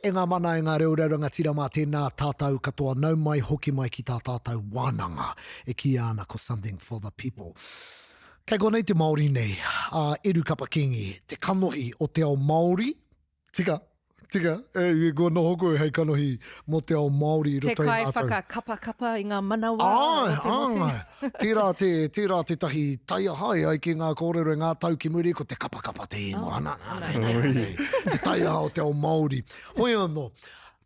E ngā mana, e ngā reo rangatira mā, tēnā tātou katoa, nau mai, hoki mai ki tā tātou wānanga e kīia ana ko Something for the People. Kei konei te Māori nei, a Eru Kapa Kingi, te kanohi o te ao Māori, tika, tika, e, kua noho koe hei kanohi mō te ao Māori i roto i ngā tau. Te kaiwhakakapakapa i ngā manawa o te motu. Āe, āe, tērā, te, tērā tētahi taiaha e ai ki ngā kōrero i ngā tau ki muri, ko te kapakapa te ingoa, nā, nā, nā, nā, nā, te taiaha o te ao Māori. Hoi anō,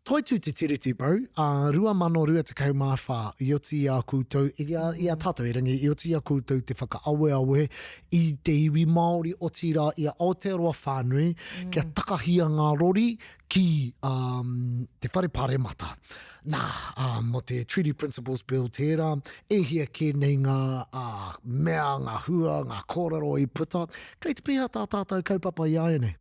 Toitū te Tiriti, bro, ā, 2024, i oti i a koutou, i a, i a tātou erangi, i oti i a koutou te whakaaweawe i te iwi Māori, otirā i a Aotearoa whānui, kia takahia ngā rori ki um, te Whare Paremata. Nā, ā, mō te Treaty Principles Bill tērā, e hia kē nei ngā ā, mea, ngā hua, ngā kōrero i puta. Kei te pēhea tā tātou kaupapa i āianei?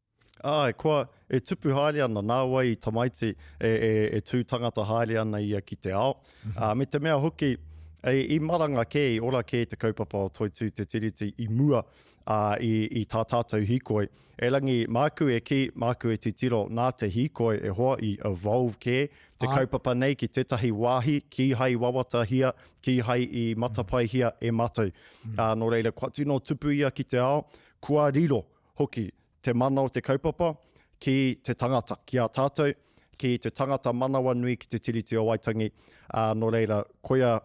Āe, kua, e tupu haere ana, nāwai i tamaiti e, e, e tū tangata haere ana ia ki te ao. Mm -hmm. uh, me te mea hoki, e, i maranga kē, i ora kē te kaupapa o Toitū Te Tiriti i mua uh, i, i tā tātou hīkoi. Erangi, māku e kī, māku e titiro, nā te hīkoi e hoa i evolve kē te Ai. kaupapa nei ki tētahi wāhi kīhai i wawatahia, kīhai i matapaehia e mātou. Mm. Uh, nō reira, kua tino tupu ia ki te ao, kua riro hoki te mana o te kaupapa ki te tangata, ki a tātou, ki te tangata manawanui ki te Tiriti o Waitangi, ā, nō reira, koia,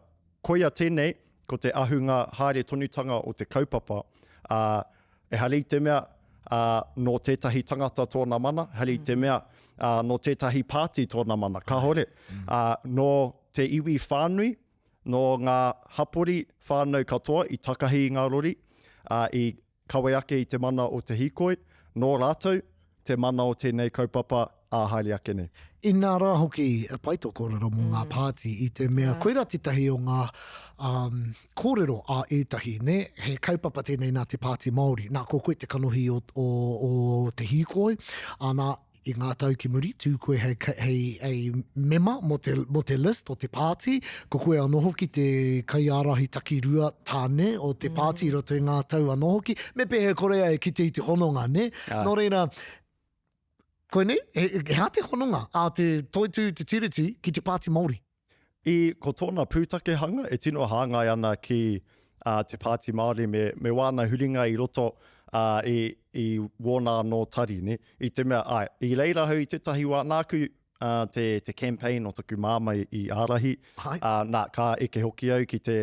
koia tēnei, ko te ahunga haere tonutanga o te kaupapa, ā, ehara i te mea, ā, nō tētahi tangata tōna mana, ehara i te mea, ā, nō tētahi pāti tōna mana, kāore, ā, nō te iwi whānui, nō ngā hapori whānau katoa i takahi i ngā rori, ā, i Kawe ake i te mana o te hīkoi, nō rātou te mana o tēnei kaupapa ā haere ake nei. Inā rā hoki, pai tō kōrero mō ngā pāti i te mea koirā tētahi o ngā um, kōrero a ētahi, nē, he kaupapa tēnei nā te Pāti Māori. Nā, ko koe te kanohi o, o, o te hīkoi, ana, I ngā tau ki muri, tū koe hei, hei, hei mema mō te, mō te list o te pāti, ko koe anō hoki te kaiārahi takirua tāne o te pāti i roto i ngā tau anō hoki, me pēhea kore ai e kite i te hononga, nē? Āe. Nō reira, koinei, he, he aha te hononga a te Toitū Te Tiriti ki te Pāti Māori? I, ko tōna pūtakehanga e tino hāngai ana ki uh, te Pāti Māori me, me wāna huringa i roto uh, i, i wōna anō tari, ne? I te mea, ai, i reira hau i tētahi wā, nāku uh, te, te campaign o taku māma i, i ārahi, uh, nā, ka eke hoki au ki te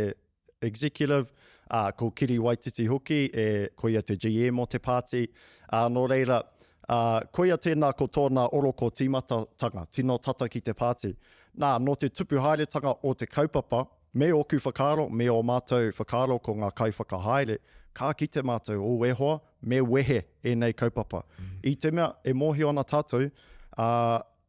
Executive, ā, ko Kiri Waititi hoki, e, koia te GM o te pāti. Ā, nō reira, ā, koia tēnā ko tōna oroko tīmatatanga, tino tata ki te pāti. Nā, nō te tupu haeretanga o te kaupapa, me ōku whakaaro, me ō mātou whakaaro ko ngā kaiwhakahaere, ka kite mātou, ō e hoa, me wehe ēnei kaupapa. I te mea, e mōhio ana tātou, ā,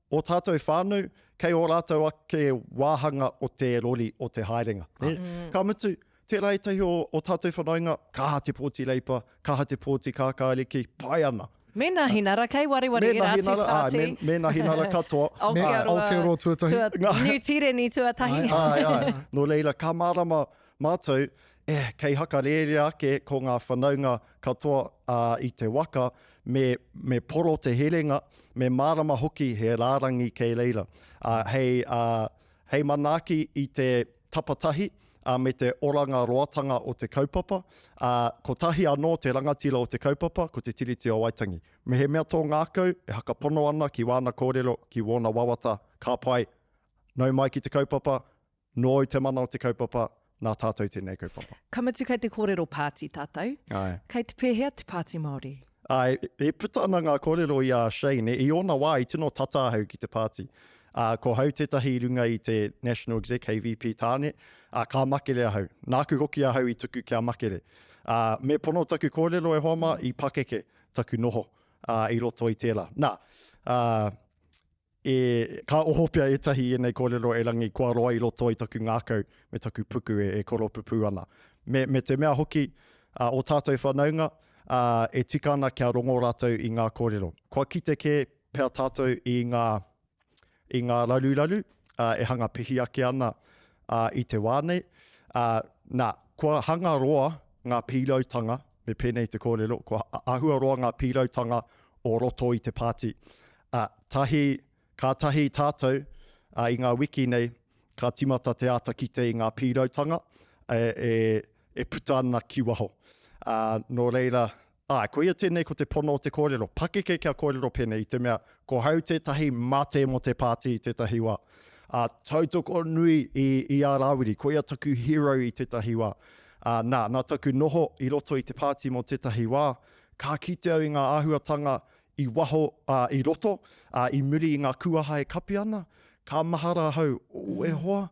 Ō tātou whānau, kei ō rātou ake wāhanga o te rori, o te haerenga. Nē? Mm. Ka mutu, tērā ētahi o, o tātou whanaunga, kaha te pōti Reipa, kaha te pōti Kākāriki, pai ana. Me nā hinara, kei wareware e rā te pāti. Me, me nā hinara katoa. Aotearoa, Aotearoa tuatahi. Tua, New Tireni tuatahi. Ai, ai. Nō reira, ka mārama mātou, eh, kei hakarērea ake ko ngā whanaunga katoa uh, i te waka, me, me poro te herenga, me mārama hoki he rārangi kei reira. Uh, hei, uh, hei manaaki i te tapatahi uh, me te oranga roatanga o te kaupapa, uh, kotahi anō te rangatira o te kaupapa, ko te Tiriti o Waitangi. Mehemea tō ngākau e hakapono ana ki wāna kōrero, ki wōna wawata, ka pai, nau mai ki te kaupapa, Nōu te mana o te kaupapa, nā tātou tēnei kaupapa. Ka mutu kei te kōrero pāti tātou. Āe. Kei te pēhea te Pāti Māori? Āe, e puta ana ngā kōrero i a Shane, i ōna wā i tino tata ahau ki te pāti. Ā, ko hau tētahi i runga i te National Exec hei VP tāne, ā, ka makere ahau. Nāku hoki ahau i tuku kia makere. Ā, me pono taku kōrero e hoa mā, i pakeke taku noho, ā, i roto i tērā. Nā, ā, E, ka oho pea ētahi i ēnei kōrero erangi kua roa i roto i taku ngākau me taku puku e, e koropupū ana. Me, me te mea hoki, uh, o tātou whanaunga, uh, e tika ana kia rongo rātou i ngā kōrero. Kua kite kē pea tātou i ngā, i ngā raruraru uh, e hanga pihi ake ana uh, i te wā nei. Uh, nā, kua hanga roa ngā pīrautanga, me pēnei te kōrero, kua āhua roa ngā pīrautanga o roto i te pāti. Ā, tahi, Kātahi tātou, ā, i ngā wiki nei, ka tīmata te āta kite i ngā pīrautanga e, e, e puta ana ki waho. Ā, nō reira, āe, koia tēnei ko te pono o te kōrero. Pakeke kia kōrero pēnei i te mea, ko hau tētahi mate mō te pāti i tētahi wā. Ā, tautoko nui i, i a Rāwiri, koia taku hero i tētahi wā. Ā, nā, nā taku noho i roto i te pāti mō tētahi wā, ka kite au i ngā āhuatanga i waho, ā, i roto, ā, i muri i ngā kūaha e kapi ana, ka mahara ahau, o, e hoa,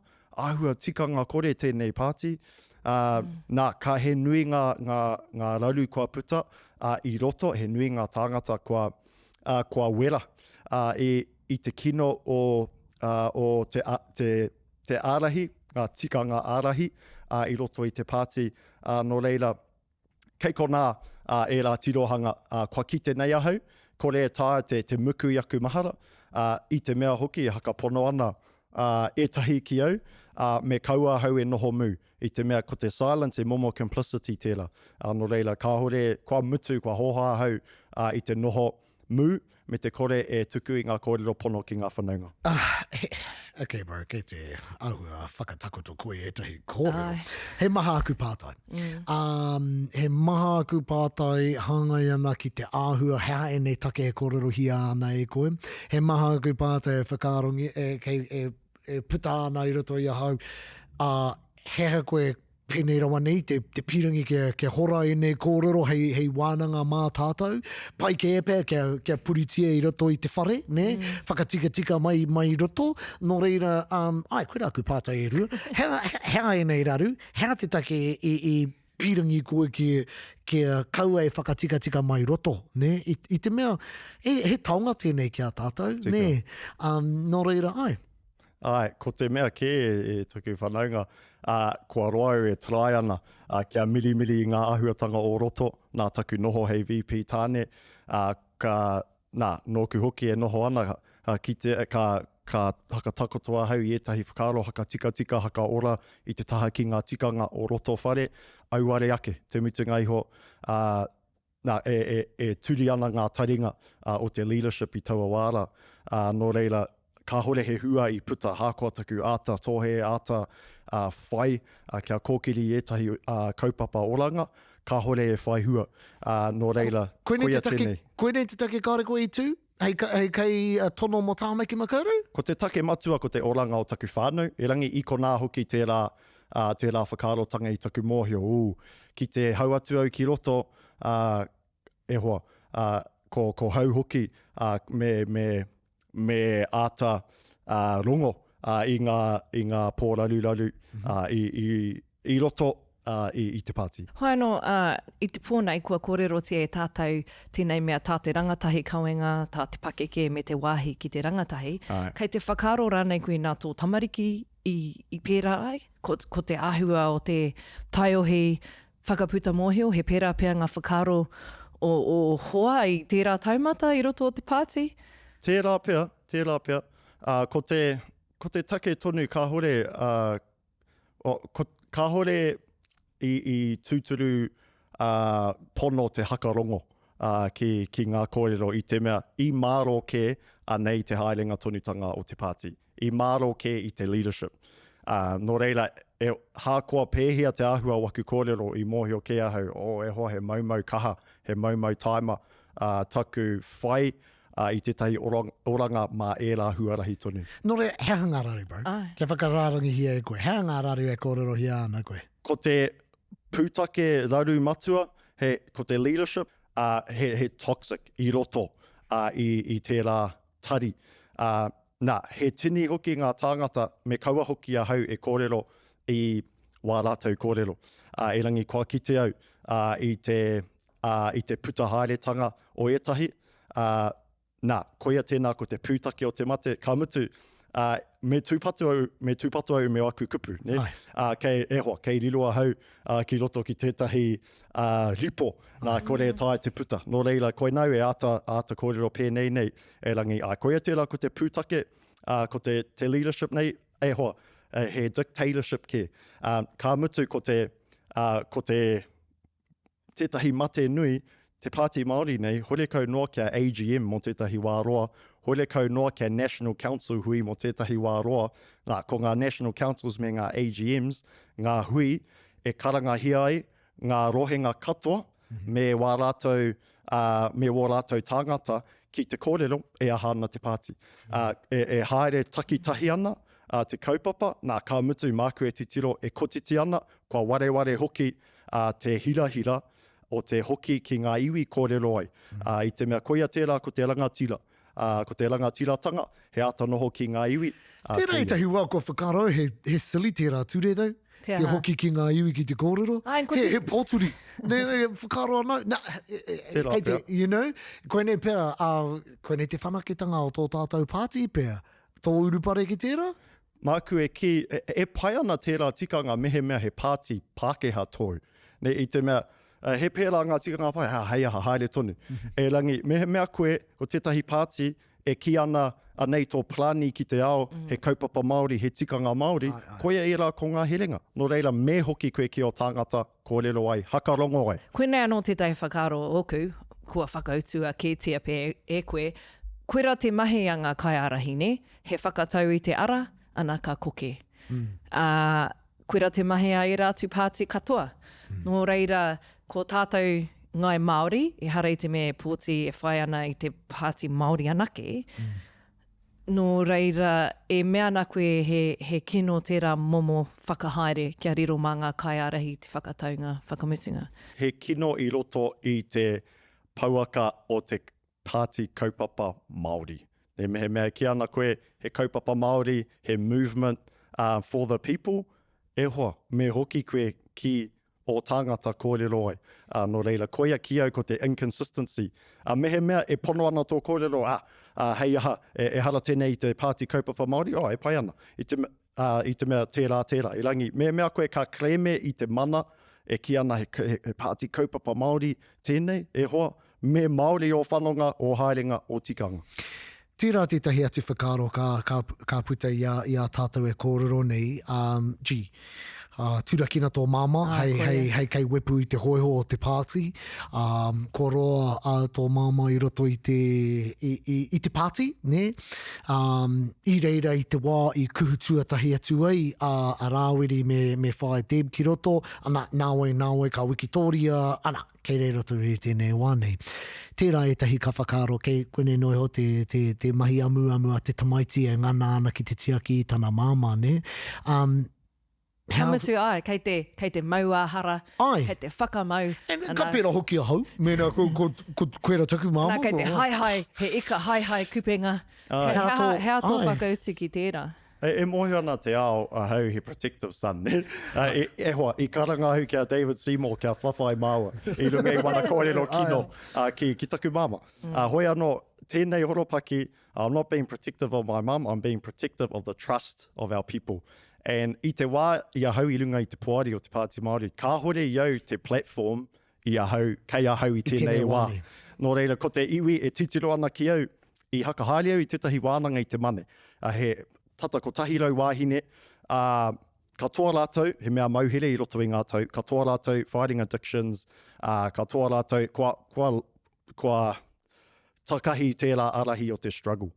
āhua tikanga kore tēnei pāti, ā, nā, ka he nui ngā, ngā, ngā raru kua puta, ā, i roto, he nui ngā tāngata kua, ā, kua wera, ā, i, i te kino o, ā, o te, a, te, te ārahi, ngā tikanga ārahi, ā, i roto i te pāti, ā, nō reira, Kei konā ērā tirohanga kua kite nei ahau, kore e taea te, te muku i aku mahara, ā, i te mea hoki e hakapono ana ētahi ki au, ā, me kaua ahau e noho mū, i te mea ko te silence he momo complicity tērā. Ā, nō reira, kāore, kua mutu, kua hōhā ahau i te noho mū me te kore e tuku i ngā kōrero pono ki ngā whanaunga. Ah, he, okay bro, kei te āhua whakatakoto koe i ētahi kōrero. Ai. He maha aku pātai. Mm. Um, he maha aku pātai hāngai ana ki te āhua, he aha ēnei take e kōrerohia ana e koe. He maha aku pātai e whakaarongi, e, kei, e, e puta ana i roto i ahau, ā, he aha koe Pēnei rawa nei te, te pīrangi kia, kia hora ēnei kōrero hei, hei wānanga mā tātou. Pai kē pea kia, kia puritia i roto i te whare, nē? Mm. Whakatikatika mai, mai i roto. Nō reira, um, ai, koirā aku pātai e rua. He aha, he aha ēnei raru? He aha te take i, i pīrangi koe ki, kia kaua e whakatikatika mai roto, nē? I, i te mea, e, he taonga tēnei ki a tātou, Tika. nē? Um, nō reira, ai. Āe, ko te mea kē e taku whanaunga, ā, kua roa au e try ana, ā, kia mirimiri i ngā āhuatanga o roto, nā taku noho hei VP tāne, ā, ka, nā, nōku hoki e noho ana, ā, ki te, ka, ka hakatakoto ahau i ētahi whakaaro hakatikatika, hakaora i te taha ki ngā tikanga o roto whare, auare ake te mutunga iho, ā, Nā, e, e, e turi ana ngā taringa uh, o te leadership i taua wā rā. Uh, nō reira, kāhore he hua i puta, hākoa taku āta tohe, āta uh, whai uh, kia kōkiri i ētahi uh, kaupapa oranga, kāhore e whai hua. Uh, nō reira, Ko, koinei koia te take, tēnei. Koinei te take kāore koe i tū? Hei, hei kei tono mō Tāmaki Makaurau? Ko te take matua ko te oranga o taku whānau, erangi i konā hoki tērā, ā, tērā whakaarotanga i taku mōhio, ū, ki te hau atu au ki roto, ā, e hoa, ā, ko, ko hau hoki, ā, me, me, me āta, ā, rongo, ā, i ngā, i ngā pōraruraru, ā, i, i, i roto i, i te pāti. Hoi anō, ā, i te pō nei kua kōrerotia e tātou tēnei mea tā te rangatahi kawenga, tā te pakeke me te wāhi ki te rangatahi. Āe. Kei te whakaaro rānei koe nā tō tamariki i, i pērā ai? Ko, ko te āhua o te taiohi whakaputa mōhio, he pērā pea ngā whakaaro o ō hoa i tērā taumata i roto o te pāti? Tērā pea, tērā pea. Ā, ko te, ko te take tonu kāhore, ā, O, ko, kāhore i, i tūturu ā, pono te hakarongo ā, ki, ki ngā kōrero i te mea i mārō kē anei te haerenga tonutanga o te pāti, i mārō kē i te leadership. Ā, nō reira, e, hākoa pēhea te āhua o aku kōrero i mōhio kē ahau, oh, e hoa, he maumau kaha, he maumau tāima, ā, taku whai ā, i tētahi oranga mā ērā huarahi tonu. Nō reira, he aha ngā raru, bro? Āe. Kia whakarārangihia e koe, he aha ngā raru e kōrerohia ana koe? Ko te pūtake raru matua, he, ko te leadership, ā, he, he toxic i roto, ā, i, i tērā tari. Ā, nā, he tini hoki ngā tāngata, me kaua hoki ahau e kōrero i wā rātou kōrero. Ā, erangi kua kite au, ā, i te, ā, i te puta haeretanga o ētahi, ā, nā, koia tēnā ko te pūtake o te mate, ka mutu, ā, me tūpato au, me tūpato au me aku kupu, nē? Ai. Ā, kei, e hoa, kei riro ahau, ā, ki roto ki tētahi, ā, ripo, nā, kore e taea te puta. Nō reira, koinā au e āta, āta kōrero pēnei nei, erangi, ā, koia tērā ko te pūtake, ā, ko te, te leadership nei, e hoa, he dictatorship kē. Ā, ka mutu ko te, ā, ko te, tētahi mate nui, te Pāti Māori nei, horekau noa kia AGM mō tētahi wā roa, Horekau noa kia National Council hui mō tētahi wā roa, nā, ko ngā National Councils me ngā AGMs, ngā hui e karangahia ai ngā rohenga katoa me wā rātou, ā, me wō rātou tāngata ki te kōrero e aha ana te pāti. Ā, e, e haere takitahi ana ā, te kaupapa, nā, ka mutu māku e titiro e kotiti ana, kua wareware hoki ā, te hirahira o te hoki ki ngā iwi kōrero ai. Ā, i te mea koia tērā ko te rangatira, ā, ko te rangatiratanga, he āta noho ki ngā iwi, ā, Tērā koia. ētahi wā kua whakaaro he, he silly tērā ture though, Te te aha? hoki ki ngā iwi ki te kōrero. Ai, ko He, te- he pōturi. Nē, nē, whakaaro anō, nā, e, e, e, Tērā kei te, pea. you know, koinei pea, ā, koinei te whanaketanga o tō tātou pāti pea, tō urupare ki tērā? Māku e kī, e pai ana tērā tikanga mehemea he pāti Pākehā tōu. Nē, i te mea, he pērā ngā tikanga pai, ha, hei aha, haere tonu. Erangi, mehemea koe, ko tētahi pāti e kī ana, anei tō parani ki te ao, he kaupapa Māori, he tikanga Māori, koia ērā ko ngā herenga. Nō reira, me hoki koe ki ō tāngata, kōrero ai, hakarongo ai. Koinei anō tētahi whakaaro ōku, kua whakautua kētia pea e koe, koirā te mahi a ngā kaiārahi, nē? He whakatau i te ara, ana ka koke. Ā, koirā te mahi a ērā atu pāti katoa. Nō reira, ko tātou Ngāi Māori, ehara i te mea e pōti e whai ana i te pāti Māori anake, nō reira, e mea ana koe he, he kino tērā momo whakahaere kia riro mā ngā kaiārahi te whakataunga whakamutunga. He kino i roto i te pouaka o te Pāti Kaupapa Māori. Nē, mehemea e kī ana koe he kaupapa Māori, he movement for the people, e hoa, me hoki koe ki ō tāngata kōrero ai. Ā, nō reira, koia ki au ko te inconsistency. Ā, mehemea e pono ana tō kōrero, ā, ā, hei aha, e, ehara tēnei i te Pāti Kaupapa Māori, oh, e pai ana. I te, ā, i te mea tērā, tērā. Erangi, mehemea koe ka kerēme i te mana e kī ana he, he, he pāti kaupapa Māori tēnei, e hoa, me Māori ō whanonga, ō haerenga, ō tikanga. Tērā tētahi atu whakaaro ka, ka, ka puta i a, i a tātou e kōrero nei, um, gee, uh, turakina tō māmā ah, hei, hei, hei kei wepu i te hōiho o te pāti. Um, kua roa uh, tō māmā i roto i te, i, i, i te pāti, nē? Um, i reira i te wā i kuhu tuatahi atu ai a, a Rāwiri me, me Whaea Deb ki roto, ana, nāwai, nāwai, ka wikitōria, ana, kei reira tonu i tēnei wā nei. Tērā ētahi ka whakaaro, kei koinei noa iho te, te, te mahi amuamu a te tamaiti e ngana ana ki te tiaki i tana māmā, nē? Um, Ka mutu, āe, kei te, kei te mauāhara, Āe. kei te whakamau. And ana, ka pērā hoki ahau, mēnā ko, ko, ko koera taku māmā. Nā, kei te haehae, he ika haehae kupenga. Āe. He aha, tō, he aha tō āe. whakautu ki tērā? E, e mōhio ana te ao ahau he protective son, nē? E, e hoa, i karanga ahau ki a David Seymour kia whawhai māua i runga i wana kōrero kino uh, ki, ki taku māmā. Mm. Uh, hoi anō, tēnei horopaki, I'm not being protective of my mum, I'm being protective of the trust of our people. And i te wā i ahau i runga i te poari o te Pāti Māori, kāhore i au te platform i ahau, kei ahau i tēnei wā. Nō reira, ko te iwi e titiro ana ki au, i hakahaere au i tētahi wānanga i te Mane. He tata 100 wāhine, ā, katoa rātou, he mea mauhere i roto i ngā tau, katoa rātou fighting addictions, ā, katoa rātou, kua, kua, kua takahi tērā ārahi o te struggle.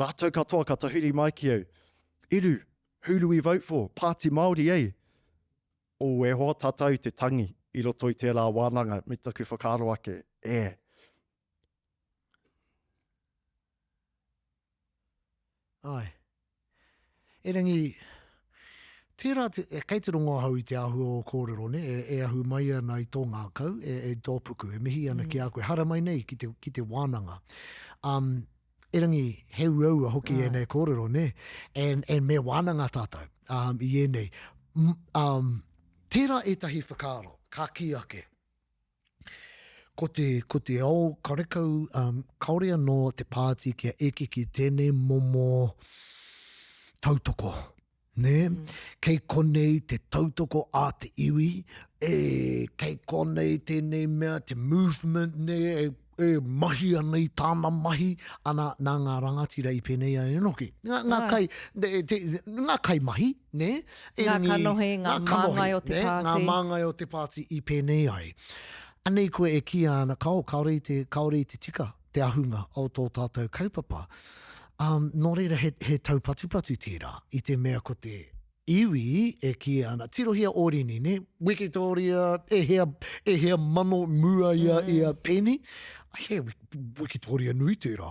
Rātou katoa ka tahuri mai ki au, Eru, who do we vote for? Pāti Māori, eh? Oh, e hoa tātou te tangi i roto i tērā wānanga me taku whakaaro ake, e. Āe. Erangi, tērā te, e, kei te rongo ahau i te āhua o kōrero, ne, e, e ahu mai ana i tō ngākau, e, e tō puku, e mihi ana mm. ki a koe, haramai nei ki te, ki te wānanga. Um, erangi, he uaua hoki mm. ēnei kōrero, ne? And, and me wānanga tātou um, i ēnei. Um, tērā ētahi whakaaro, ka kī ake, Ko te, ko te ao karekau, um, kaore anō te pāti kia eke ki tēnei momo tautoko. Nē? Mm. Kei konei te tautoko a te iwi, e, kei konei tēnei mea, te movement, nē, e, e mahi ana i tāna mahi, ana nā ngā rangatira i pēnei ai anō hoki. Ngā, ngā, kai, te, te, ngā kaimahi, nē? Ngā kanohi, ngā māngai o te pāti. Ngā māngai o te pāti i pēnei ai. Anei koe e kīia ana, kao, kāore i te, kāore i te tika. te ahunga o tō tātou kaupapa. Um, nō reira, he, he taupatupatu tērā, i te mea ko te iwi e kīia ana, tirohia Ōrini, nē? Wikitoria, e hea, e hea mano mua i a, i a Penny? He wikitoria nui tērā.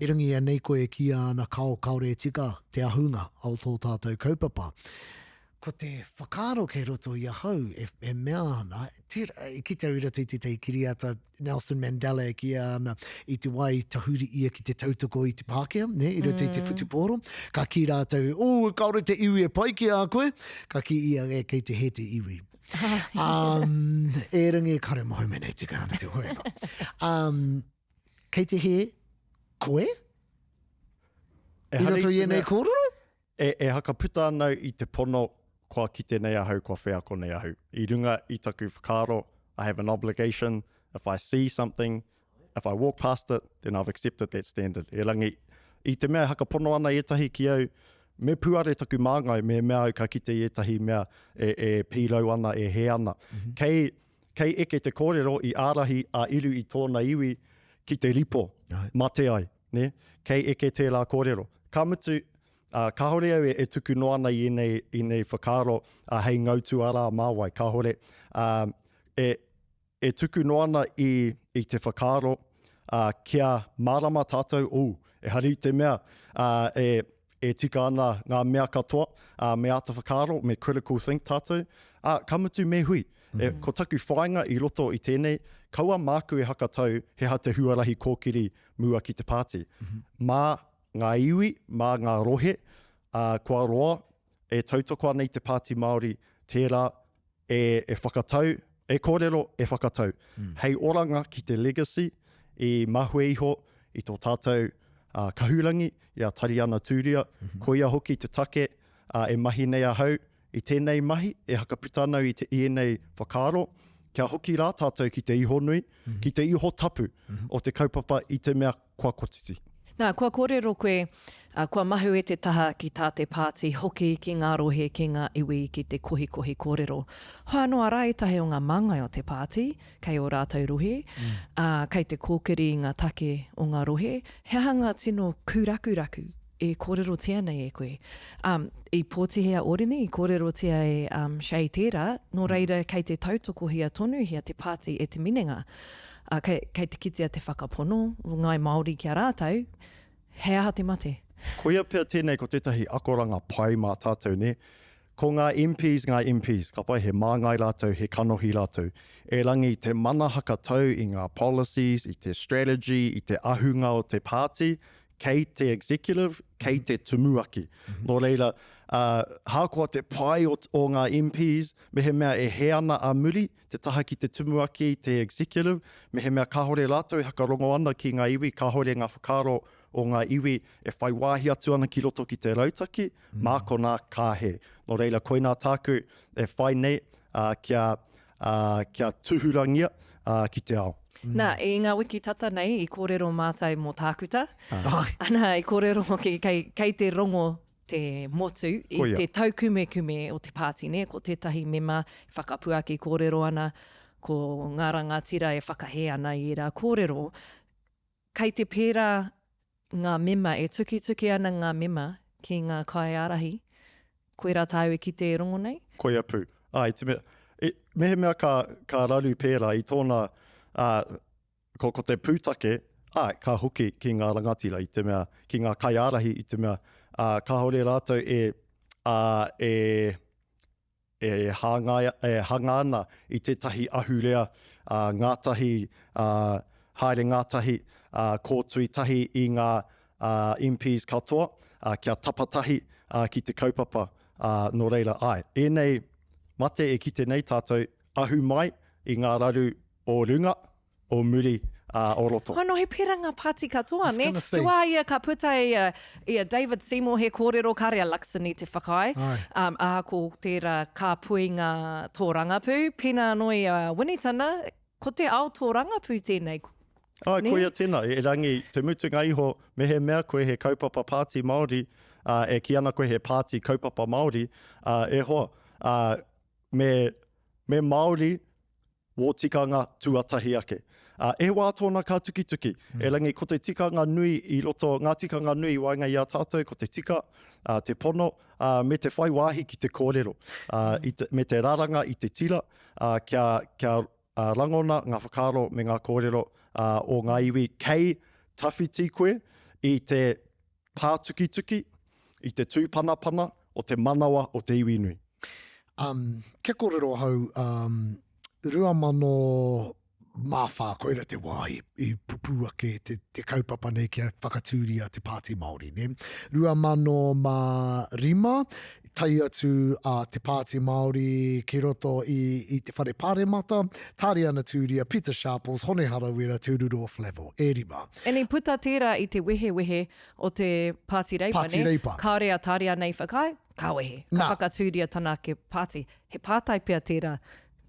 Erangi anei koe e kīia ana kao kāore e tika te ahunga o tō tātou kaupapa. Ko te whakaaro kei roto i ahau e, e mea ana, tērā, i kite au i roto i tētahi kiriata Nelson Mandela e kīia ana i te wā i tahuri ia ki te tautoko i te Pākehā, nē, i roto i te whutupōro, ka kī rātou, oh, kāore te iwi e pai ki a koe, ka kī ia, e, kei te hē te iwi. Um, erangi, kāore moho mene tika ana te hoenga. Um, Kei te hē koe? I roto i ēnei kōrero? E, e hakaputa ana i te pono kua kite nei ahau, kua wheako nei ahau. I runga i taku whakaaro, I have an obligation, if I see something, if I walk past it, then I've accepted that standard. Erangi, i te mea e hakapono ana ētahi ki au, me puare taku māngai mehemea au ka kite i ētahi mea e, e pīrau ana, e hē ana. Mm -hmm. Kei, Kei eke te kōrero i ārahi a Iru i tōna iwi ki te ripo, mate ai, nē? Kei eke tērā kōrero. Ka mutu, ā, kāore au e tuku noa ana i ēnei, ēnei whakaaro, ā, hei ngau tuarā mā wai, kāore. Ā, e, e tuku noa ana i, i te whakaaro, ā, kia mārama tātou, ū, ehara i te mea, ā, e, e tika ana ngā mea katoa, ā, me āta whakaaro, me critical think tātou, ā, ka mutu me hui. E, ko taku whāinga i roto i tēnei, kaua māku e hakatau he aha te huarahi kōkiri mua ki te pāti. Mā ngā iwi, mā ngā rohe, ā, kua roa e tautoko ana i te Pāti Māori, tērā e, e whakatau, e kōrero, e whakatau. Mm. Hei oranga ki te legacy i mahue iho i tō tātou uh, kahurangi, i a Tariana Tūria, mm -hmm. koia hoki te take uh, e mahi nei ahau i tēnei mahi, e hakaputa ana i, te, i ēnei whakaaro, kia hoki rā tātou ki te iho nui, mm -hmm. ki te iho tapu mm -hmm. o te kaupapa i te mea kua kotiti. Nā, kua kōrero koe, ā, kua mahue te taha ki tā te pāti hoki ki ngā rohe, ki ngā iwi, ki te kohikohi kōrero. Hoi anō, arā ētahi o ngā māngai o te pāti, kei ō rātou rohe, ā, kei te kōkiri i ngā take o ngā rohe. He aha ngā tino kūrakuraku e kōrerotia nei e koe? Ā, i pōtihia Orini, i kōrerotia e, ā, Shay tērā, nō reira kei te tautokohia tonuhia te pāti e te minenga. Ā, kei, kei te kitea te whakapono o Ngāi Māori ki a rātou, he aha te mate? Koia pea tēnei ko tētahi akoranga pai mā tātou, nē? Ko ngā MPs ngā MPs, ka pai, he māngai rātou, he kanohi rātou. Erangi, te mana hakatau i ngā policies, i te strategy, i te ahunga o te pāti, kei te executive, kei te tumuaki. Nō reira, ā, ahakoa te pai o, o ngā MPs, mehemea e hē ana a muri, te taha ki te tumuaki, te executive, mehemea kāore rātou e hakarongo ana ki ngā iwi, kāore ngā whakaaro o ngā iwi e whai wāhi atu ana ki roto ki te rautaki, mm. mā konā ka hē. Nō reira, koinā tāku e whai nei uh, kia, uh, kia tūhurangia uh, ki te ao. Mm. Nā, i ngā wiki tata nei, i kōrero mātou mō tākuta. Ah. Ana, i kōrero hoki kei, kei te rongo te motu i Koia. te taukumekume o te pāti, nē, ko tētahi mema e whakapuaki kōrero ana, ko ngā rangatira e whakahē ana i ērā kōrero. Kei te pērā ngā mema, e tukituki ana ngā mema ki ngā kaiārahi, koirā tāu e kite e rongo nei? Koia pū. Ā, i te mea, i, mehemea ka, ka raru pērā i tōna, ā, ko, ko te pūtake, āe, ka hoki ki ngā rangatira i te mea, ki ngā kaiārahi i te mea, ā, kāore rātou e, ā, e, e hāngai, e hanga ana i tētahi ahurea, ā, ngātahi, ā, haere ngātahi, ā, kōtui tahi i ngā, ā, MPs katoa, ā, kia tapatahi, ā, ki te kaupapa, ā, nō reira, āe, ēnei mate e kite nei tātou, ahu mai i ngā raru o runga, o muri, ā, o roto. Hono, he pērā ngā pāti katoa, nē? Te wā ia ka puta i a, i a David Seymour he kōrero, kāre a Luxon i te whakaae, um, ahako tērā kāpuinga tōrangapū, pēnā anō i a Winitana, ko te ao tōrangapū tēnei, Āe, koia tēnā, erangi, te mutunga iho, mehemea koe he kaupapa pāti Māori, ā, e kī ana koe he pāti kaupapa Māori, ā, e hoa, ā, me, me Māori wō tikanga tuatahi ake. Ā, e wā tōna ka tukituki. Erangi, ko te tikanga nui i roto, ngā tikanga nui i waenga i a tātou, ko te tika, ā, te pono, ā, me te whai wāhi ki te kōrero, ā, i te, me te raranga i te tira, ā, kia, kia, ā, rangona ngā whakaaro me ngā kōrero, ā, o ngā iwi kei tawhiti koe i te pātukituki, i te tūpanapana o te manawa o te iwi nui. Um, kia kōrero ahau, um, 2000 mā whā, koira te wā i, i pupū ake te, te kaupapa nei kia whakatūria te Pāti Māori. Ne? 2000 mā rima, tae atu a Te Pāti Māori ki roto i, i te Whare Pāremata, Tāriana Tūria, Pita Sharples, Hone Harawira, Te Ururoa Flavell, e rima. And i puta tērā i te wehewehe o te Pāti Reipa, Pāti nē? Reipa. Kāore a Tāriana i whakaae, ka wehe, ka Nā. whakatūria tana ake pāti. He pātai pea tērā,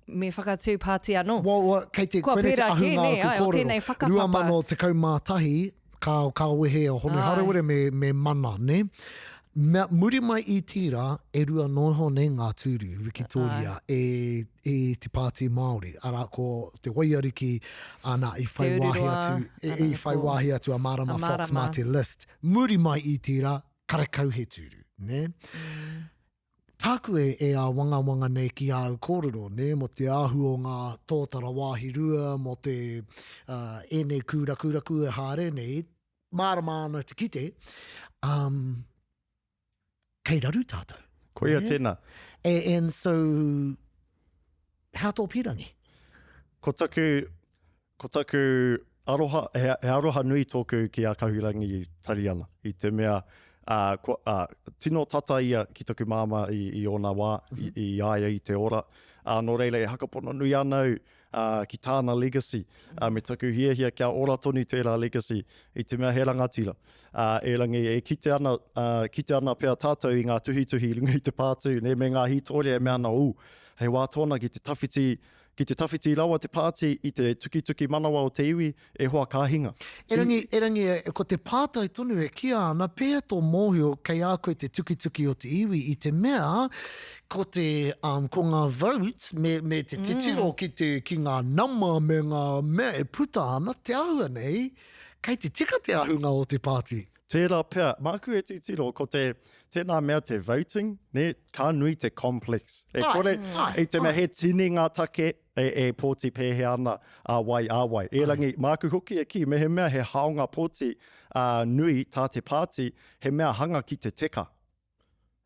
me whakatū pāti anō. Well, well, kei te, Kua koinei te pērā kē, ahunga nē, o ku ai, o kōrero. tēnei whakapapa. 2011, ka, ka wehe a Hone Ai. Harawira me, me Mana, nē? Mea, muri mai i tērā, e rua noa iho nei ngā tūru, Wikitoria, e, e te Pāti Māori. Arā, ko Te Waiariki, ana, i whai Te wāhi Ururoa, atu, e, ana, i whai ko wāhi atu a Marama a Fox mā Marama. te list. Muri mai i tērā, karekau he tūru, nē? Tāku e, e āwangawanga nei ki āu kōrero, nē, mō te āhua o ngā tōtara wāhi rua, mō te, uh, ēnei kūrakuraku e haere nei, mārama ana te kite, um, kei raru tātou. Koia Nē? tēnā. A, and so, hea tō pīrangi? Ko taku, ko taku aroha, he, he aroha nui tōku ki a Kahurangi Tariana, i te mea, ā, kua, ā, tino tata ia ki taku māmā i, i ōna wā, i, i a ia i te ora. Ā, nō reira e hakapono nui ana au, ā, ki tāna legacy, ā, me taku hiahia kia ora tonu tērā legacy, i te mea he rangatira. Ā, erangi e kite ana, ā, kite ana pea tātou i ngā tuhituhi i runga i te pātū, nē, me ngā hītōria e mea ana, ū, he wā tōna ki te tawhiti, ki te tawhiti rawa te pāti i te tukituki manawa o te iwi, e hoa ka hinga. Erangi, erangi, ko te pātai tonu e kīa ana, pēhea tō mōhio kei a koe te tukituki o te iwi i te mea ko te, um, ko ngā votes me, me te titiro mm. ki, te, ki ngā nama me ngā mea e puta ana, te āhua nei, kei te tika te ahunga o te pāti. Tērā pea, māku e titiro, ko te, tēnā mea te voting, ne, ka nui te complex. E kore, ai, i te mea he tini ngā take e, e pōti pēhea ana a wai, a wai. Erangi, māku hoki e kī, mehemea he haonga pōti uh, nui tā te pāti, he mea hanga ki te teka.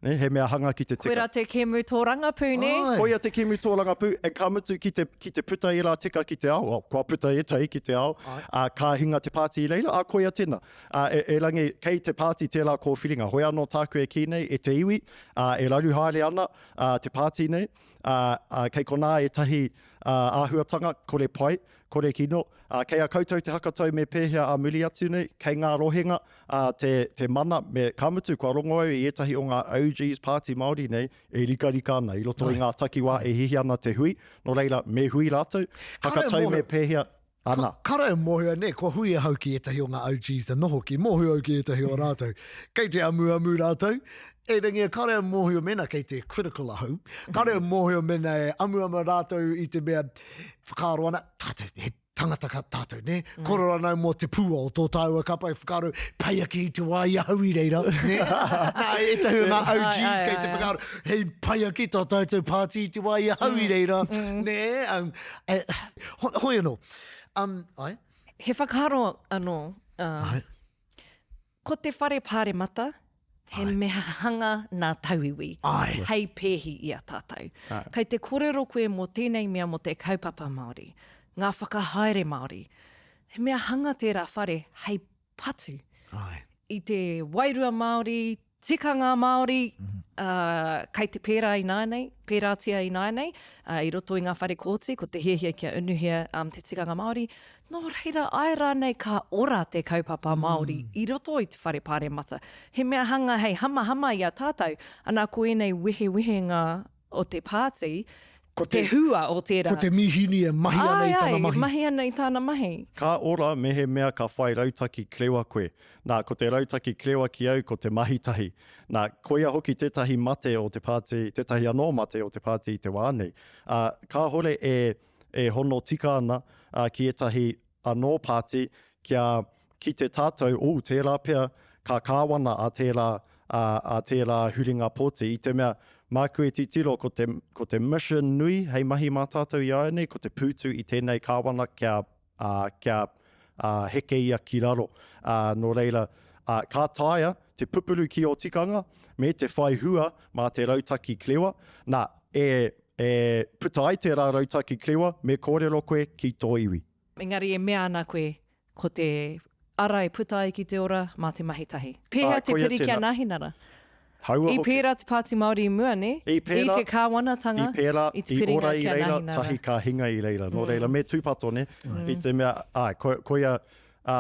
Nē, he mea hanga ki te tika. Koira te kēmu tōrangapū, nē? Āe. Koia te kēmu tōrangapū, e ka mutu ki te, ki te puta ērā tika ki te ao, well, kua puta ētahi ki te ao, Āe. ā, ka hinga te pāti i reira, ā, koia tēnā. Ā, e, erangi, kei te pāti tērā kōwhiringa. Hoi anō tāku e kī nei, e te iwi, ā, e raru haere ana, ā, te pāti nei, ā, ā, kei konā ētahi, ā, āhuatanga, kore pai, kore kino, ā, kei a koutou te hakatau me pēhea ā muri atu nei, kei ngā rohenga, ā, te, te mana, me, ka mutu, kua rongo au i ētahi o ngā OGs Pāti Māori nei e rikarika ana i roto i ngā takiwā e hihi ana te hui, nō reira, me hui rātou, hakatau me pēhea, ana. Kare e mōhio, nē, kua hui ahau ki ētahi o ngā OGs anō hoki, mōhio au ki ētahi o rātou. Kei te amuamu rātou, erangi kare e mōhio mēnā kei te critical ahau, kare e mōhio mēnā e amuamu rātou i te mea whakaaro ana, tātou, he tangata ka tātou, nē? Mm. Koro anau mō te pua o tō tāua kapa e whakaaro, pai ake i te wā i ahau i reira, nē? Nā, ētahi o ngā OGs kei te whakaaro, hei pai ake tō tātou pāti i te wā i ahau i mm. reira, mm. nē? Um, e, ho, hoi anō. Um, ai? He whakaaro anō. Uh, ai. Ko te whare pāremata, he Ai. mea hanga nā tauiwi, Ai. hei pēhi i a tātou. Ai. Kei te kōrero koe mō tēnei mea mō te kaupapa Māori, ngā whakahaere Māori. He mea hanga tērā whare hei patu Ai. i te wairua Māori, tikanga Māori, ā, kei te pērā ināianei, pērātia ināianei, ā, i roto i ngā whare kōti, ko te hiahia kia unuhia te tikanga Māori. Nō reira, āe rānei ka ora te kaupapa Māori i roto i te whare pāremata? He mea hanga hei hamahama i a tātou, ana ko ēnei wehewehenga o te pāti, Ko te, te hua o tērā. Ko te mīhini e mahi ana i tana mahi. Āe, āe, e mahi ana i tāna mahi. Ka ora mehemea ka whai rautaki krewa koe. Nā, ko te rautaki krewa ki au ko te mahi tahi. Nā, koia hoki tētahi mate o te pāti, tētahi anō mate o te pāti i te wā nei. Ā, kāhore e, e hono tika ana, ā, ki ētahi. anō pāti kia kite tātou, oh, tērā pea ka kāwana a tērā, ā, a tērā huringa pōti, i te mea, māku e titiro ko te, ko te mission nui hei mahi mā tātou i āianei, ko te pūtu i tēnei kāwana kia, ā, kia, ā, heke ia ki raro. Ā, nō reira, ā, ka taea te pupuru ki ō tikanga me te whai hua mā te rautaki clewa. Nā, e, e puta ai tērā rautaki clewa, me kōrero koe ki tō iwi. Engari e mea ana koe, ko te ara e puta ai ki te ora mā te mahi tahi. Pēhea te piri ki a Nāhinara? Haua I pērā te Pāti Māori i mua, nē? I pērā. I te kāwanatanga, I pērā, i te piringa i ora i ki a reira, Nāhinara. tahi ka hinga i reira. Nō reira, me tūpato, nē? I te mea, āe, ko, koia, ā,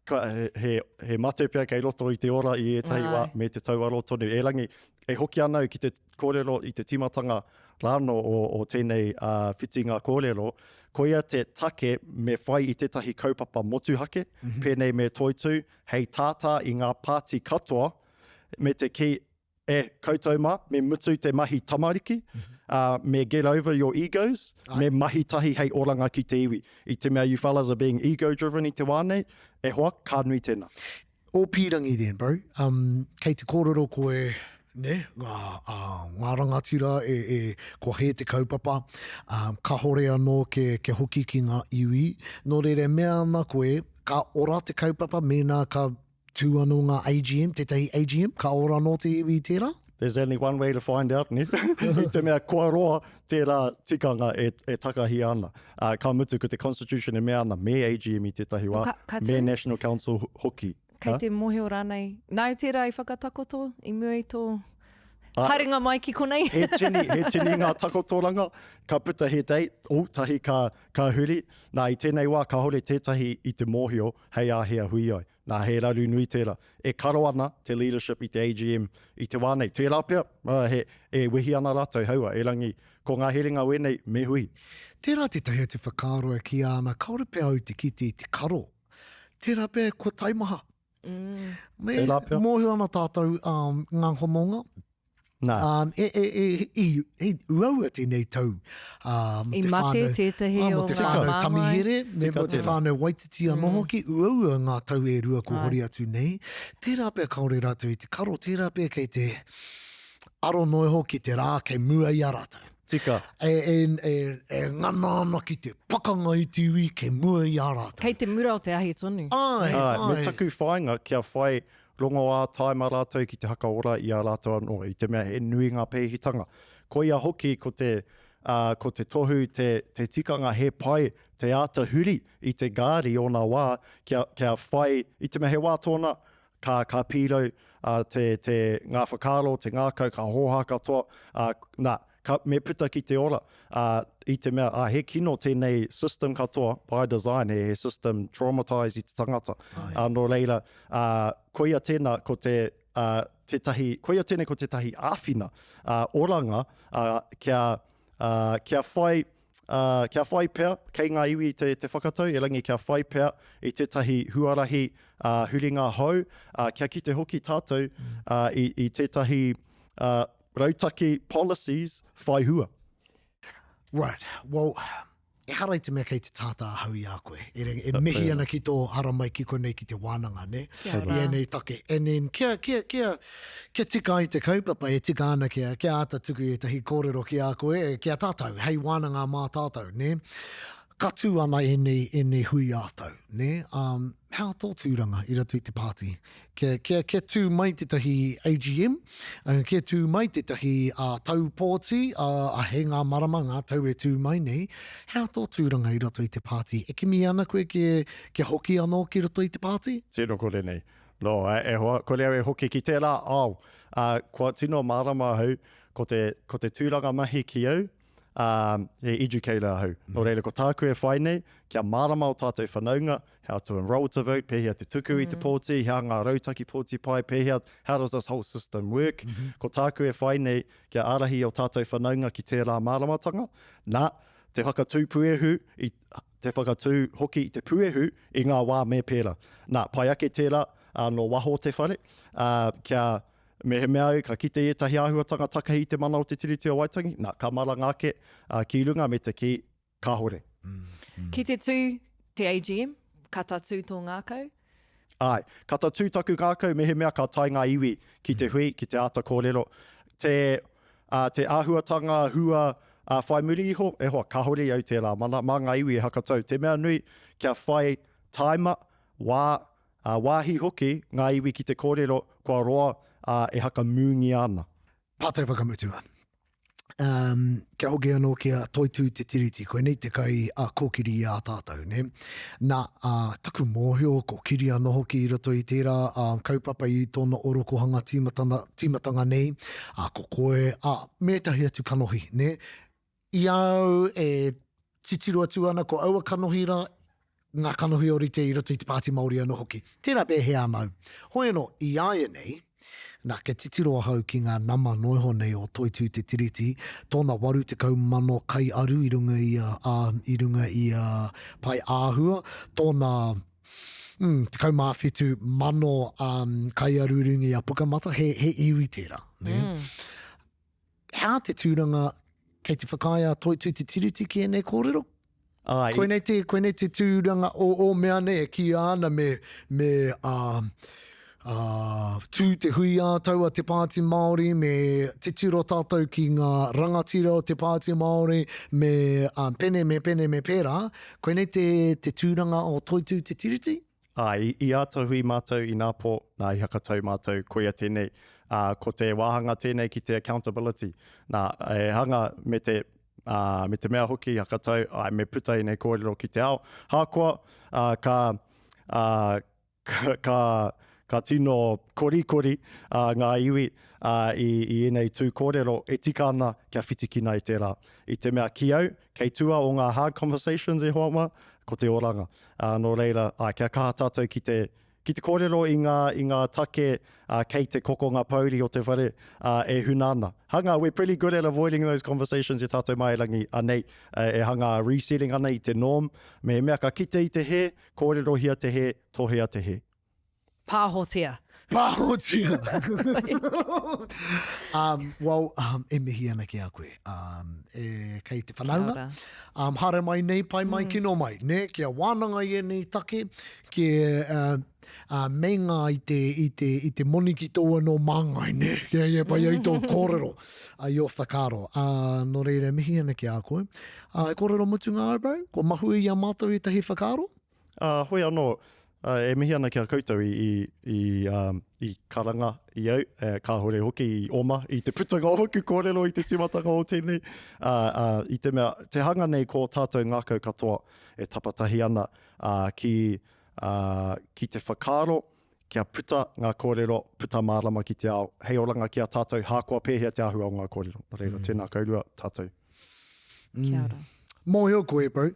ka, he, he, he mate pea kei roto i te ora i ētahi wā, me te tauaro tonu. Erangi, e hoki ana au ki te kōrero i te tīmatanga rānō o, o tēnei uh, whitinga kōrero, koia te take me whai i tētahi kaupapa motuhake, mm -hmm. pēnei me Toitū, hei tātā i ngā pāti katoa, me te kī, e, koutou mā, me mutu te mahi tamariki, mm -hmm. uh, me get over your egos, Ai. me mahi tahi hei oranga ki te iwi. I te mea you fellas are being ego driven i te wā nei, e hoa, ka nui tēnā. Ō pīrangi then bro, um, kei te kōrero koe, ne, ngā, uh, ngā rangatira e, e, kua hē te kaupapa, um, kahore anō ke, ke hoki ki ngā iwi, nō reira e mea ana koe, ka ora te kaupapa mēnā ka tū anō ngā AGM, tētahi AGM, ka ora anō te iwi i tērā? There's only one way to find out, ne? I te mea kua roa tērā tikanga e, e takahia ana. Uh, ka mutu ko te Constitution e mea ana me AGM i tētahi wā, Ka, ka me National Council hoki. Kei te mōhio rānei, nāu tērā i whakatakoto i mua i tō haerenga mai ki konei? he tini, he tini ngā takotoranga, ka puta he date, oh, tahi ka, ka huri. Nā, i tēnei wā, kāore tētahi i te mōhio hei āhea hui ai. Nā, he raru nui tērā. E karo ana te leadership i te AGM i te wā nei. Tērā pea, he, e wehi ana rātou, haua, erangi, ko ngā herenga wēnei, me hui. Tērā tētahi atu whakaaro e kīia ana, kāore pea au te kite i te karo. Tērā pea kua taimaha. Mm. Me, Tērā pea. Mōhio ana tātou um, ngā hononga, Nā. Um, e, e, e, i, i uaua tēnei tau uh, I te mate whānau, tētahi ah, o mō te ngā whānau māngai. Tamihere, me Tika mō te tēnā. whānau Waititi anō mm. hoki, uaua ngā tau e rua ko hori atu nei. Tērā pea kāore rātou i te karo, tērā pea kei te aro noa iho ki te rā kei mua i a rātou. Tika. E, e, e, e ngana ana ki te pakanga i te iwi kei mua i a rātou. Kei te mura o te ahi tonu. Ai, Ai, ai. me taku whāinga kia whai Rongoā taima rātou ki te hakaora i a rātou anō, i te mea he nui ngā pēhitanga. Koia hoki ko te, ā, ko te tohu, te, te tikanga he pai te āta huri i te gāri ōna wā kia, kia whai, i te mea he wā tōna, ka, ka pīrau, ā, te, te, ngā whakaaro, te ngākau, ka hōhā katoa, ā, nā, Ka, me puta ki te ora, ā, i te mea, ā, he kino tēnei system katoa, by design, he, he system traumatise i te tangata. Ā, nō reira, ā, koia tēnā, ko te, ā, tētahi, koia tēnei ko tētahi āwhina, ā, oranga, ā, kia, ā, kia whai, ā, kia whai pea, kei ngā iwi te, te whakatau, erangi kia whai pea i tētahi huarahi, ā, huringa hou, ā, kia kite hoki tātou, ā, i, i tētahi, ā, Rautaki, policies, whai hua. Right, well, ehara i te mea kei te tātā ahau i a koe. E, e mihi ana ki tō haramai ki konei ki te wānanga, ne? Kia ora. I ēnei take. And then, kia, kia, kia, kia tika ai te kaupapa, e tika ana kia, kia āta tuku ētahi kōrero ki a koe, ki a tātou, hei wānanga mā tātou, ne? Ka tū ana ēnei, ēnei hui ā-tau, nē? Um, he aha tō tūranga i roto i te pāti? Kia, kia, kia tū mai tētahi AGM, uh, kia tū mai tētahi uh, tau pōti, uh, a he ngā marama, ngā tau e tū mai nei, he aha tō tūranga i roto i te pāti? E kimi ana koe kia, kia hoki anō ki roto i te pāti? Tino kore nei. No, e, e hoa, kore au e hoki ki tērā ao. Uh, kua tino mārama ahau, ko te, ko te tūranga mahi ki au, ā, he educator ahau. Nō reira, ko tāku e whai nei, kia mārama ō tātou whanaunga, how to enrol to vote, pēhea te tuku i te pōti, hea ngā rautaki pōti pai, pēhea, how does this whole system work? Ko tāku e whai nei, kia ārahi ō tātou whanaunga ki tērā māramatanga, nā, te whakatū puehu, i, te whakatū hoki i te puehu i ngā wā me pērā. Nā, pai ake tērā, ā, nō waho o te whare, ā, kia, Mehemea au ka kite i ētahi āhuatanga takahi i te mana o te Tiriti o Waitangi, nā, ka maranga ake ki runga me te kī, kāhore. Ki te tū te AGM, Ka tatū tō ngākau? Āe. Ka tatū taku ngākau mehemea ka tae ngā iwi ki te hui, ki te āta kōrero. Te, ā, te āhuatanga hua, ā, whai muri iho, e hoa, kāore i au tērā mana, mā ngā iwi e hakatau. Te mea nui, kia whai tāima, wā, ā, wāhi hoki ngā iwi ki te kōrero kua roa, ā, e hakamūngia ana. Pātai whakamutunga. Um, kia hoki anō ki a Toitū Te Tiriti, koinei te kai a kōkiri i a tātou, ne? Nā, uh, taku mōhio, ko Kiri anō hoki i roto i tērā uh, kaupapa i tōna orokohanga tīmatana, tīmatanga nei, uh, ko koe, uh, me ētahi atu kanohi, ne? I a au e titiro atu ana, ko aua kanohi rā, ngā kanohi ōrite i roto i te Pāti Māori anō hoki. Tērā pea he ana au. Hoi anō, i āianei, nā, kia titiro ahau ki ngā nama noa iho nei o Toitū Te Tiriti, tōna 80,000 kaiaru i runga i a, ā, i runga i a Pae Āhua, tōna, mm, 17,000, um, kaiaru i runga i a Pukamata, he, he iwi tērā, nē? Mm. He aha te tūranga kei te whakaae a Toitū Te Tiriti ki ēnei kōrero? Āe. Koinei te, koinei te tūranga o ō mea nei e kīia ana me, me ā, ā, tū te hui ā-tau a Te Pāti Māori, me titiro tātou ki ngā rangatira o Te Pāti Māori, me ā, pene, me pene, me pērā. Koinei te, te tūranga o Toitū Te Tiriti? Āe, i āta hui mātou ināpō, nā, i hakatau mātou, koia tēnei, ā, ko te wāhanga tēnei ki te accountability. Nā, e hanga me te, ā, me te mea hoki i hakatau, āe, me puta ēnei kōrero ki te ao. Hākoa, ā, ka, ā, ka, ka, ka tino korikori, ā, ngā iwi, ā, i, i ēnei tū kōrero, e tika ana kia whitikina i tērā. I te mea ki au, kei tua o ngā hard conversations e hoa mā, ko te oranga. Ā, nō reira, āe, kia kaha tātou ki te, ki te kōrero i ngā, i ngā take, ā, kei te kokonga pōuri o te whare, ā, e huna ana. Hanga, we're pretty good at avoiding those conversations e tātou mā erangi, anei, e hanga resetting ana i te norm, mehemea ka kite i te hē, kōrerohia te hē, tohea te hē. Pāhotia. Pāhotia! um, well, um, e mihi ana ki a koe. Um, e, kei te whanaunga. Kia ora. Um, haere mai nei, pai mai, mm. kino mai. Ne? Kia wānanga i ēnei take, ki uh, uh, meinga i te, i te, i te moni ki tō anō māngai, ne? Kia ia pai ai tō kōrero, uh, i ō whakaaro. Uh, nō reira, mihi ana ki a koe. Uh, e kōrero mutunga au, bro? Kua mahue i a mātou ētahi whakaaro? Ā, hoi anō, e mihi ana ki a koutou i, i, i, um, i karanga i au, e, kāhore hoki i oma i te putanga o aku kōrero i te tīmatanga o tēnei, ā, ā, i te mea, te hanga nei ko tātou ngākau katoa e tapatahi ana, ā, ki, ā, ki te whakaaro kia puta ngā kōrero, puta mārama ki te ao, hei oranga ki a tātou, hākoa pēhea te āhua o ngā kōrero. Nō reira, mm. tēnā kourua, tātou. Mm. Kia ora. Mōhio koe, bro.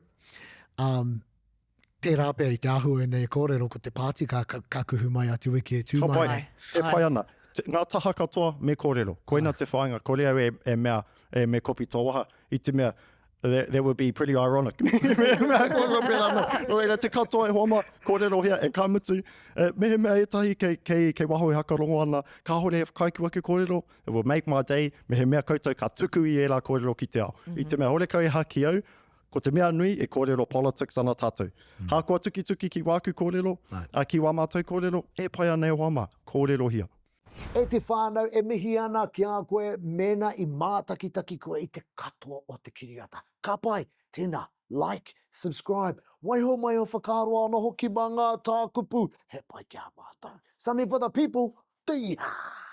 Um, tērā pea i te āhua ēnei kōrero, ko te pāti ka, ka, ka kuhu mai a te wiki e tū mai nei. E pai ana. Te, ngā taha katoa me kōrero. Koina te whāinga, kore au e, e mea, e me kopi tō waha, i te mea, that, that would be pretty ironic. Mehemea kōrero pērā anō. Nō reira, te katoa e hoa mā, kōrerohia, e ka mutu, e, mehemea ētahi kei, kei, kei waho e hakarongo ana, kāhore e whakaae ki waku kōrero, it will make my day, mehemea koutou ka tuku i ērā kōrero ki te ao. Mm -hmm. I te mea horekau e hā ki au, ko te mea nui e kōrero politics ana tātou. Mm. Hākoa tukituki ki wāku kōrero, a, ki wā mātou kōrero, e pai ana e hoa mā, kōrerohia. E te whānau e mihi ana ki a koe mēnā i mātakitaki koe i te katoa o te kiriata. Ka pai, tēnā, like, subscribe, waiho mai ō whakaaro anō hoki mā ngā tākupu, he pai ki a mātou. Something for the people, tī-hā!